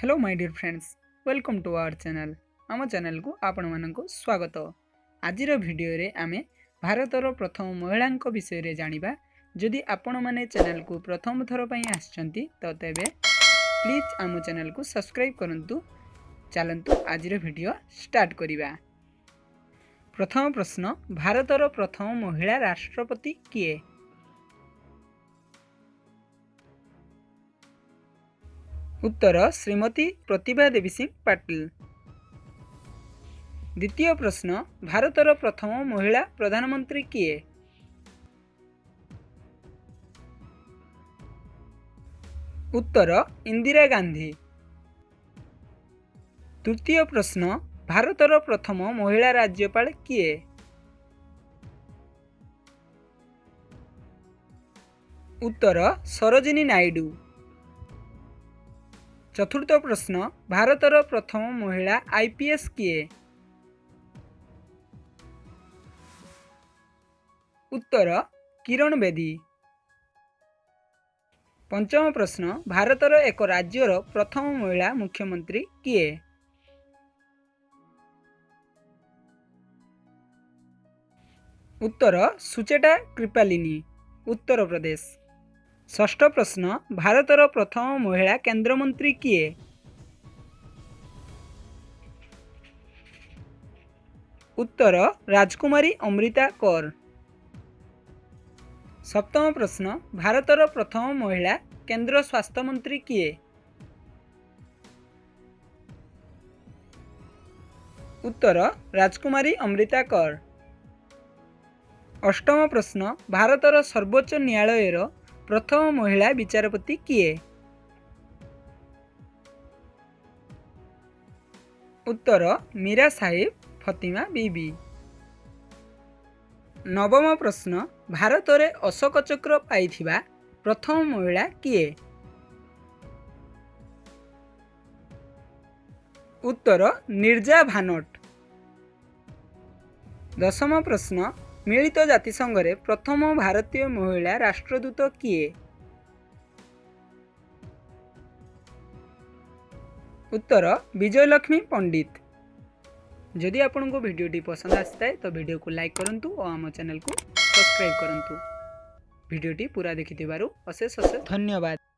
Hello my dear friends, welcome to our channel. ଆମ ଚ୍ୟାନେଲକୁ ଆପଣମାନଙ୍କୁ ସ୍ୱାଗତ। ଆଜିର ଭିଡ଼ିଓରେ ଆମେ ଭାରତର ପ୍ରଥମ ମହିଳାଙ୍କ ବିଷୟରେ ଜାଣିବା। ଯଦି ଆପଣମାନେ ଚ୍ୟାନେଲକୁ ପ୍ରଥମ ଥର ପାଇଁ ଆସିଛନ୍ତି, ତ ତେବେ ପ୍ଲିଜ୍ ଆମ ଚ୍ୟାନେଲକୁ ସବସ୍କ୍ରାଇବ୍ କରନ୍ତୁ। ଚାଲନ୍ତୁ, ଆଜିର ଭିଡ଼ିଓ ଷ୍ଟାର୍ଟ କରିବା। ପ୍ରଥମ ପ୍ରଶ୍ନ, ଭାରତର ପ୍ରଥମ ମହିଳା ରାଷ୍ଟ୍ରପତି କିଏ? ଉତ୍ତର, ଶ୍ରୀମତୀ ପ୍ରତିଭା ଦେବୀ ସିଂ ପାଟିଲ। ଦ୍ୱିତୀୟ ପ୍ରଶ୍ନ, ଭାରତର ପ୍ରଥମ ମହିଳା ପ୍ରଧାନମନ୍ତ୍ରୀ କିଏ? ଉତ୍ତର, ଇନ୍ଦିରା ଗାନ୍ଧୀ। ତୃତୀୟ ପ୍ରଶ୍ନ, ଭାରତର ପ୍ରଥମ ମହିଳା ରାଜ୍ୟପାଳ କିଏ? ଉତ୍ତର, ସରୋଜିନୀ ନାଇଡୁ। ଚତୁର୍ଥ ପ୍ରଶ୍ନ, ଭାରତର ପ୍ରଥମ ମହିଳା ଆଇପିଏସ୍ କିଏ? ଉତ୍ତର, କିରଣ ବେଦୀ। ପଞ୍ଚମ ପ୍ରଶ୍ନ, ଭାରତର ଏକ ରାଜ୍ୟର ପ୍ରଥମ ମହିଳା ମୁଖ୍ୟମନ୍ତ୍ରୀ କିଏ? ଉତ୍ତର, ସୁଚେତା କୃପାଲିନୀ, ଉତ୍ତରପ୍ରଦେଶ। ଷଷ୍ଠ ପ୍ରଶ୍ନ, ଭାରତର ପ୍ରଥମ ମହିଳା କେନ୍ଦ୍ରମନ୍ତ୍ରୀ କିଏ? ଉତ୍ତର, ରାଜକୁମାରୀ ଅମୃତା କୌର। ସପ୍ତମ ପ୍ରଶ୍ନ, ଭାରତର ପ୍ରଥମ ମହିଳା କେନ୍ଦ୍ର ସ୍ୱାସ୍ଥ୍ୟମନ୍ତ୍ରୀ କିଏ? ଉତ୍ତର, ରାଜକୁମାରୀ ଅମୃତା କୌର। ଅଷ୍ଟମ ପ୍ରଶ୍ନ, ଭାରତର ସର୍ବୋଚ୍ଚ ନ୍ୟାୟାଳୟର ପ୍ରଥମ ମହିଳା ବିଚାରପତି କିଏ? ଉତ୍ତର, ମୀରା ସାହିବ ଫତିମା ବିବି। ନବମ ପ୍ରଶ୍ନ, ଭାରତରେ ଅଶୋକ ଚକ୍ର ପାଇଥିବା ପ୍ରଥମ ମହିଳା କିଏ? ଉତ୍ତର, ନିର୍ଜା ଭାନୋଟ। ଦଶମ ପ୍ରଶ୍ନ, ମିଳିତ ଜାତିସଂଘରେ ପ୍ରଥମ ଭାରତୀୟ ମହିଳା ରାଷ୍ଟ୍ରଦୂତ କିଏ? ଉତ୍ତର, ବିଜୟଲକ୍ଷ୍ମୀ ପଣ୍ଡିତ। ଯଦି ଆପଣଙ୍କୁ ଭିଡ଼ିଓଟି ପସନ୍ଦ ଆସିଥାଏ, ତ ଭିଡ଼ିଓକୁ ଲାଇକ୍ କରନ୍ତୁ ଓ ଆମ ଚ୍ୟାନେଲକୁ ସବସ୍କ୍ରାଇବ୍ କରନ୍ତୁ। ଭିଡ଼ିଓଟି ପୁରା ଦେଖିଥିବାରୁ ଅଶେଷ ଅଶେଷ ଧନ୍ୟବାଦ।